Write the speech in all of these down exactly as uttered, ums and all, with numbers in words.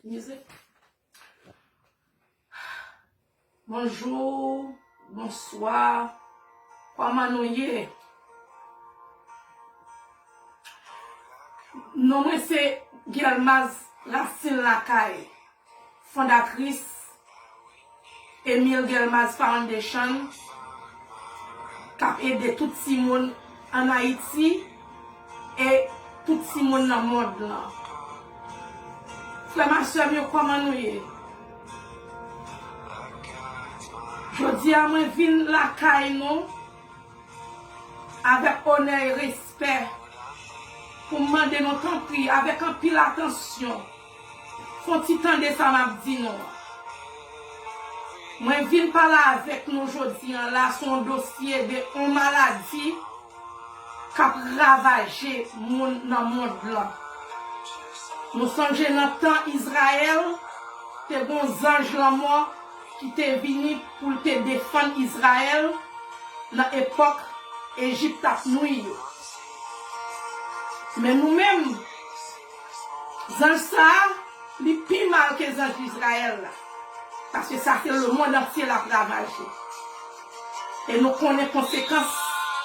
Mizik. Bonjou, bonswa, kòman nou ye? Non mwen se Guelmaz Racine Lakay, fondatris Emile Guelmaz Foundation, k ap ede tout timoun ann Ayiti e tout timoun nan mond lan. Frè m ak sè m yo, kòman nou ye? Jodi a, mwen vin lakay nou avèk onè e respè pou m mande nou, tanpri, avèk anpil atansyon, fè yon ti tande sa m ap di nou an. Mwen vin pale avèk nou jodi a la sou yon dosye de yon maladi k ap ravaje moun nan mond lan. Nou sonje nan tan Izrayèl, te gen yon zanj lanmò ki te vini pou l te defann Izrayèl nan epòk Ejip t ap nwi yo. Men nou menm, zanj sa a, li pi mal ke zanj Izrayèl la. Paske sa se lemonn antye l ap ravaje. E nou konnen konsekans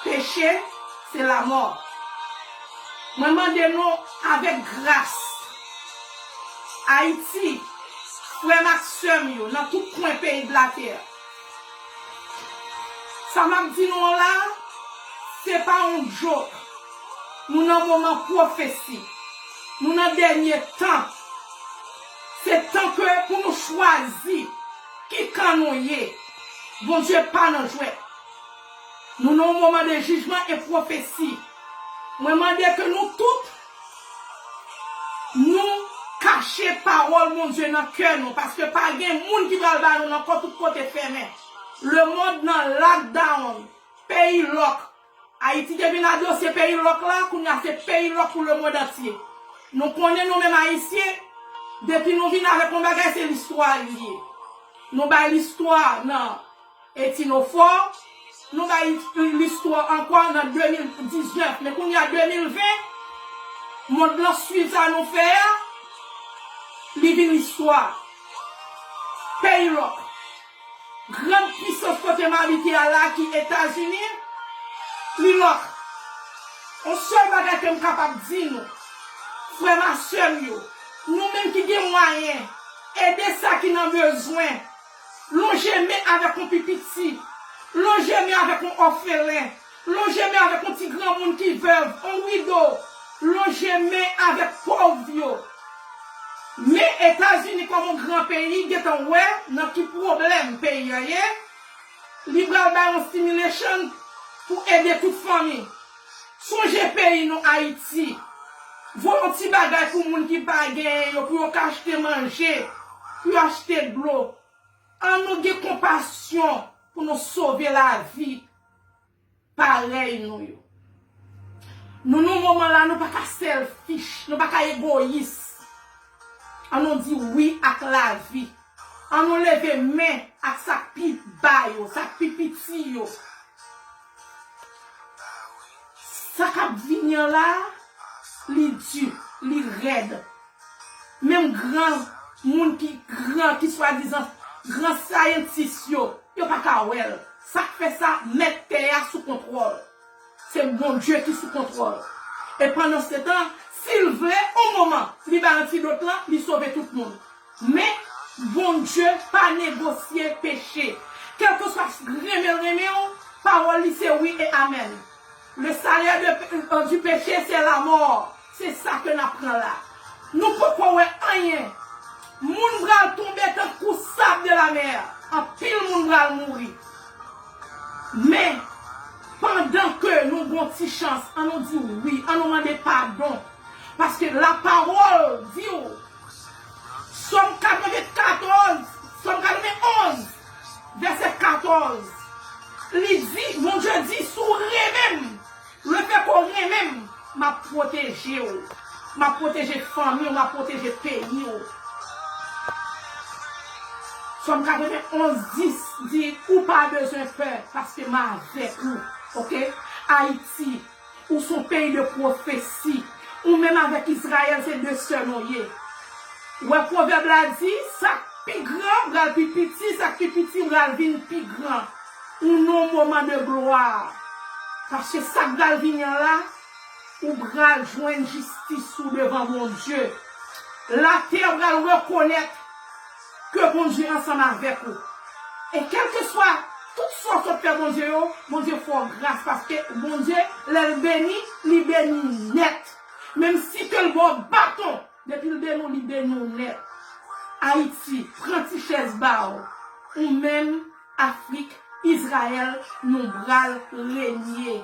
peche, se lamò. Mwen mande nou avèk gras, Ayiti, frè m ak sè m yo, nan tout kwen peyi de latè, sa m ap di nou an la, se pa yon joke. Nou nan moman pwofesi. Nou nan dènye tan. Se tan ke pou nou chwazi ki kan nou ye. Bondye pa nan jwèt. Nou nan yon moman de jijman e pwofesi. Mwen mande ke nou tout, nou kache pawòl Bondye nan kè nou, paske pa gen moun ki pral ba nou nan kò, tout kote fèmen. Lemonn nan lockdown, peyi lòk. Ayiti te vin adose peyi lòk la, kounye a se peyi lòk pou lemonn antye. Nou konnen nou menm Ayisyen, depi nou vin avèk yon bagay, se listwa li ye. Nou bay listwa nan Etinofò, nou bay listwa ankò nan de mil diznèf, men kounye a de mil ven, mond lan swiv sa nou fè a, li vin listwa. Peyi lòk. Grann pisans kote m abite a la ki Etazini, li lòk. On sèl bagay ke m kapab di nou, frè m ak sè m yo, nou menm ki gen mwayen, ede sa ki nan bezwen. Lonje men avèk yon pi piti. Lonje men avèk yon òfelen. Lonje men avèk yon ti granmoun ki vèv, yon wido. Lonje men avèk pòv yo. Men Etazini kòm yon gran peyi gentan wè nan ki pwoblèm peyi a ye. Li pral bay yon stimulation pou ede tout fanmi. Sonje peyi nou Ayiti. Voye yon ti bagay pou moun ki pa genyen yo, pou yo ka achte manje, pou yo achte dlo. An nou gen konpasyon pou nou sove lavi parèy nou yo. Nou, nan moman la, nou pa ka selfish, nou pa ka egoyis. An nou di wi ak lavi. An nou leve men ak sa k pi ba yo, sa k pi piti yo. Sa k ap vini an la, li di, li rèd. Menm gran moun ki gran, ki swadizan gran sayantis yo, yo pa ka wè l. Sa k fè sa, mèt tè a sou kontwòl. Se Bondye ki sou kontwòl. E pandansetan, si l vle, on moman, li bay antidot lan, li sove tout moun. Men, Bondye pa negosye peche. Kèlkeswa renmen l renmen w, pawòl li se wi e amèn. Le salaire de, euh, du péché, c'est la mort. Se sa ke n ap pran la. Nou poko wè anyen. Moun pral tonbe tankou sab de la mè. Anpil moun pral mouri. Men, pandan ke nou gon ti chans, an nou di wi, an nou mande padon. Paske lapawòl di w, Sòm katrevenkatòz, Sòm katrevenonz, vèsè katòz, li di, Bondye di, si w renmen m, lefètke w renmen m, m ap pwoteje w, m ap pwoteje fanmi w, m ap pwoteje peyi w. Sòm katrevenonz dis di, ou pa bezwen pè, paske m avèk ou, oke? Ayiti, ou se yon peyi de pwofesi. Ou menm avèk Izrayèl, se de sè nou ye. Ou wè pwovèb la di, sa k pi gran pral pi piti, sa k pi piti pral vin pi gran. Ou nan yon moman de glwa. Paske sa k pral vini an la, ou pral jwenn jistis ou devan Bondye. Latè pral rekonèt ke Bondye ansanm avèk ou. E kèlkeswa tout sa w sot fè Bondye yo, Bondye fè w gras, paske Bondye, lè l beni, li beni nèt. Menm si ke l ba w baton, depi l beni w, li beni w nèt. Ayiti, pran ti chèz ba w. Ou menm, Afrik, Izrayèl, nou pral renye.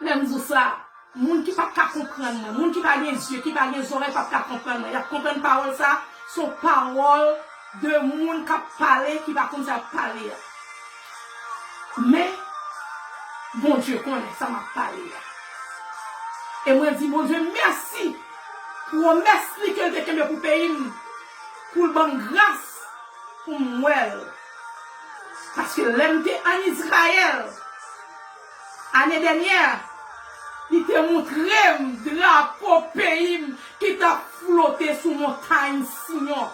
Lè m di w sa, moun ki p ap ka konprann mwen, moun ki pa gen zye, ki pa gen zòrèy, p ap ka konprann mwen. Y ap konprann pawòl sa, se yon pawòl de moun k ap pale, ki pa konn sa y ap pale a. Men, Bondye konnen sa m ap pale a. E mwen di Bondye mèsi, pwomès li ke l te kenbe pou peyi m, pou l ban m gras pou m wè l. Paske lè m te ann Izrayèl, ane dènyè, li te montre m drapo peyi m ki t ap flote sou montay Siyon.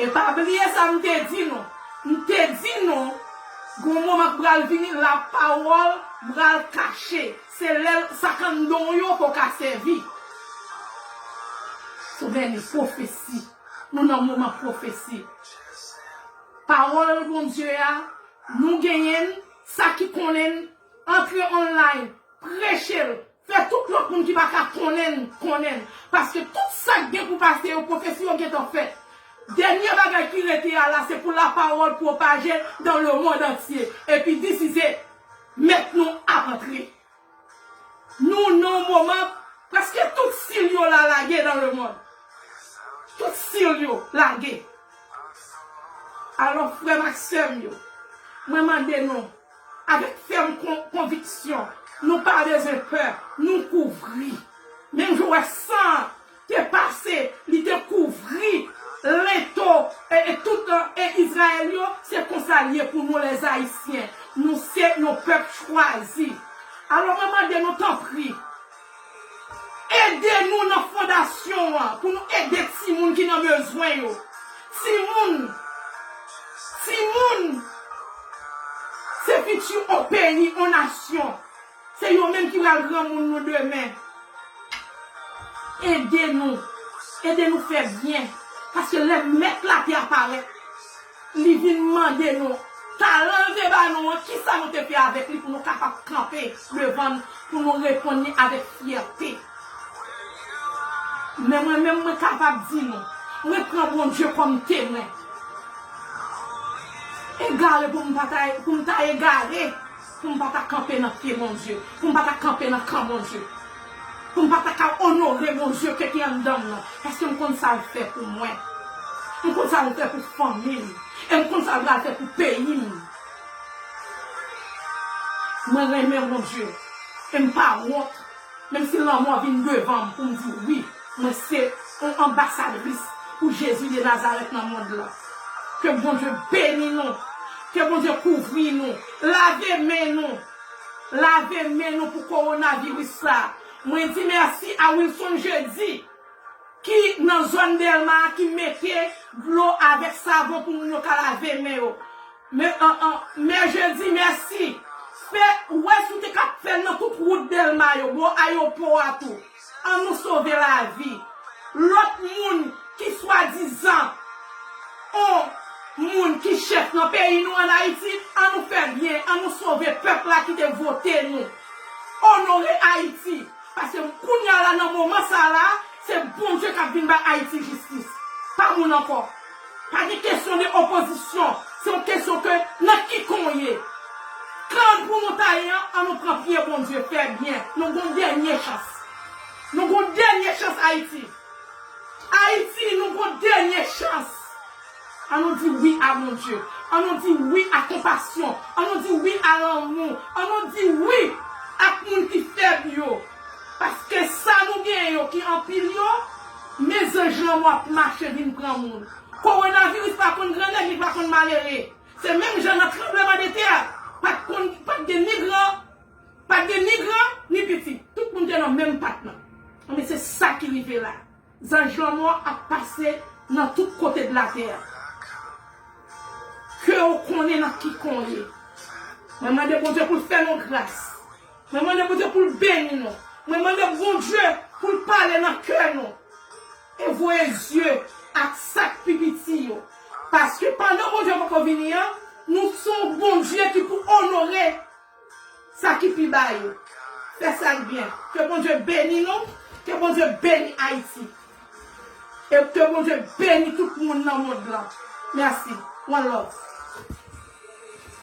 E pa bliye sa m te di nou. M te di nou, gon moman k pral vini, lapawòl pral kache. Se lè sa k anndan w yo ke w ka sèvi. Souvni pwofesi. Nou nan moman pwofesi. Pawòl Bondye a, nou genyen l, sa ki konnen l, antre online, preche l, fè tout lòt moun ki pa ka konnen l, konnen l. Paske tout sa k gen pou pase yo, pwofesi yo gentan fèt. Dènye bagay ki rete a la, se pou lapawòl pwopaje dans le monde entier. Epi this is it. Mèt nou ap antre. Nou nan yon moman, prèske tout sil yo la lage dans le monde. Tout sil yo lage. Alò, frè m ak sè m yo, mwen mande nou, avèk fèm kon-, konviksyon, nou pa bezwen pè, nou kouvri. Menm jan w wè san an te pase, li te kouvri lento e, e tout, e, Izrayèl yo, se konsa l ye pou nou, lèzayisyen. Nou se yon pèp chwazi. Alò, mwen mande nou, tanpri, ede nou nan fondasyon an, pou nou ede timoun ki nan bezwen yo. Timoun, timoun, se fiti yon peyi, yon nasyon. Se yo menm ki pral granmoun nou demen. Ede nou. Ede nou fè byen. Paske lè mèt latè a parèt, li vin mande nou, talan l te ba nou an, kisa nou te fè avèk li pou nou kapab kanpe devan l, pou nou reponn li avèk fyète. Men mwen menm, mwen kapab di nou, mwen pran Bondye kòm temwen. Egare pou m pa ta, pou m ta egare, pou m pa ta kanpe nan pye Bondye, pou m pa ta kanpe nan kan Bondye, pou m pa ta ka onore Bondye ke ki anndan m nan, paske m konn sa l fè pou mwen. M konn sa l fè pou fanmi m, e m konn sa l pral fè pou peyi m. Mwen renmen Bondye, e m pa wont. Menm si lanmò vin devan m pou m di wi, mwen se yon anbasadris pou Jezi de Nazarèt nan mond lan. Ke Bondye beni nou. Ke Bondye kouvri nou. Lave men nou. Lave men nou pou kowonaviris sa. Mwen di mèsi a Wilson Jeudi ki nan zòn Dèlma a, ki mete dlo avèk savon pou moun yo ka lave men yo. Men, an, an, men Jeudi, mèsi. Fè, wè si w te ka fè l nan tout wout Dèlma yo, bò ayewopò a tou. An nou sove lavi. Lòt moun ki swadizan on moun ki chèf nan peyi nou ann Ayiti, an nou fè byen, an nou sove pèp la ki te vote nou. Onore Ayiti. Paske kounye a la, nan moman sa la, se Bondye k ap vin bay Ayiti jistis. Pa moun ankò. Pa gen kesyon de opozisyon. Se yon kesyon ke nan ki kan w ye. Kan pou nou ta ye an, an nou pran pye Bondye, fè byen. Nou gon dènye chans. Nou gon dènye chans, Ayiti. Ayiti, nou gon dènye chans. An nou di wi a Bondye. An nou di wi a konpasyon. An nou di wi a lanmou. An nou di wi ak moun ki fèb yo. Paske sa nou genyen yo ki anpil yo, men zanj lanmò ap mache vin pran moun. Kowonaviris pa konn grannèg, li pa konn malere. Se menm jan nan tranblemanntè a, pa t konn, pa t gen ni gran, pa t gen ni gran, ni piti. Tout moun te nan menm pat lan. Anben, se sa ki rive la. Zanj lanmò ap pase nan tout kote de latè. Ke w konnen nan ki kon ye. Mwen mande Bondye pou l fè nou gras. Mwen mande Bondye pou l beni nou. Mwen mande Bondye pou l pale nan kè nou. E voye zye ak sa k pi piti yo. Paske pandan Bondye poko vini an, nou se yon Bondye ki pou onore sa ki pi ba yo. Fè sa k byen. Ke Bondye beni nou. Ke Bondye beni Ayiti. E ke Bondye beni tout moun nan mond lan. Mèsi. One love.